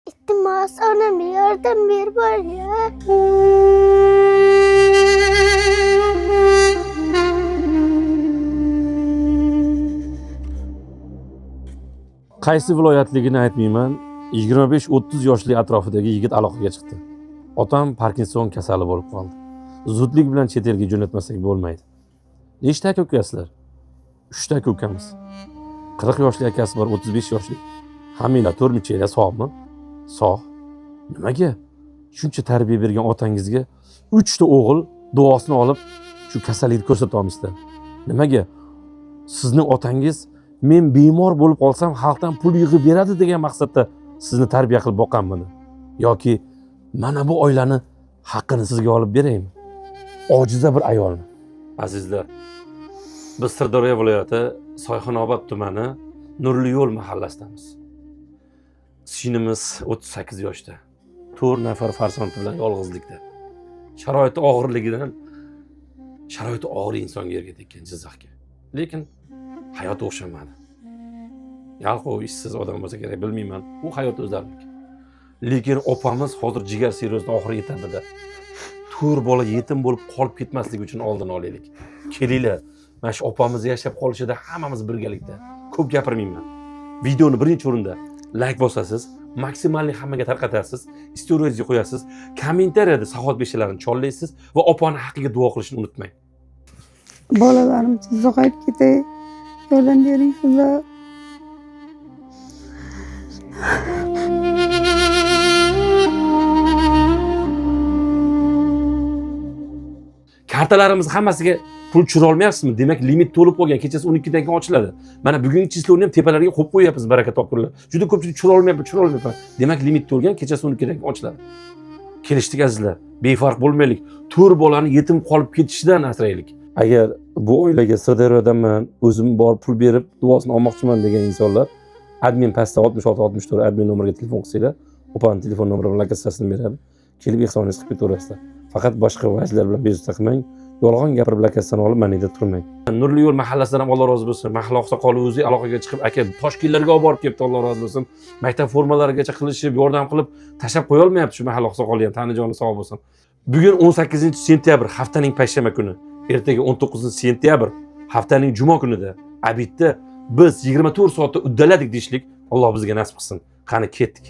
Iltimos, onam, yordam ber bor-ya. Qaysi viloyatligini aytmayman. 25-30 yoshli atrofidagi yigit aloqaga chiqdi. Otam Parkinson kasali bo'lib qoldi. Zudlik bilan chet elga jo'natmasak bo'lmaydi. Nechta aka ukasizlar? 3 ta aka ukamiz. 40 yoshli akasi bor, 35 yoshli. Hammanglar to'rtmuchanglar sog'mi? Sog'. Nimaga? Shuncha tarbiya bergan otangizga 3 ta o'g'il duosini olib shu kasallikni ko'rsata olmaysizlar. Nimaga? Sizni otangiz men bemor bo'lib qolsam xalqdan pul yig'ib beradi degan maqsadda sizni tarbiya qilib boqqanmidi? Yoki mana bu oilani haqqini sizga olib beraymi? Ojiza bir ayolni. Azizlar, biz Sirdaryo viloyati Soyxonobod tumani Nurli yo'l mahallasidamiz. Singlimiz 38 yoshda. 4 nafar farzandi bilan yolg'izlikda. Sharoiti og'irligidan sharoiti og'ir insonga erga tekkan Jizzaxga. Lekin hayot o'xshamadi. Yalqov, ishsiz odam bo'lsa kerak, bilmayman. U hayot o'zlariniki. Lekin opamiz hozir jigar sirrozining oxirgi etapida. 4 bola yetim bo'lib qolib ketmasligi uchun oldini olaylik. Kelinglar, mana shu opamiz yashab qolishida hammamiz birgalikda. Ko'p gapirmayman. Videoni birinchi o'rinda like bosasiz, maksimalni hammaga tarqatasiz, storiesga qo'yasiz, kommentariyada saxovat beshlarini chollaysiz va opani haqqiga duo qilishni unutmang. Bolalarim sog'ayib ketay. Yordam bering sizlar. Kartalarimiz hammasiga pul tushira olmayapsizmi? Demak, limit to'lib qolgan. Kechasi 12 dan keyin ochiladi. Mana bugungi число ni ham tepalarga qo'yib qo'yapmiz, baraka topkurlar. Juda ko'pchilik tushira olmayapman, tushira olmayapman. Demak, limit to'lgan, kechasi 12 dan keyin ochiladi. Kelishdik azizlar. Befarq bo'lmaylik. 4 bolani yetim qolib ketishidan asraylik. Agar bu oilaga Sirdaryodanman, o'zim borib pul berib duosini olmoqchiman degan insonlar admin pastda 66 64 admin nomeriga telefon qilsanglar, opani telefon nomeri bilan lokatsiyasini beradi. Kelib ehsoningizni qilib ketaverasizlar. Faqat boshqa vajlar bilan bezovta qilmang. Yolg'on gapirib lokatsiyani olib mana yerda turmang. Nurli yo'l mahallasidan ham Alloh rozi bo'lsin. Mahalla oqsoqoli o'zi aloqaga chiqib, aka Toshkentlarga olib borib kelibdi, Alloh rozi bo'lsin. Maktab formalarigacha qilishib, yordam qilib tashlab qo'ya olmayapti shu mahalla oqsoqoli ham, tani joni sog' bo'lsin. Bugun 18 sentyabr, haftaning payshanba kuni. Ertaga 19 sentyabr, haftaning juma kunida abitda biz 24 soatda uddaladik deyishlik Alloh bizga nasib qilsin. Qani ketdik.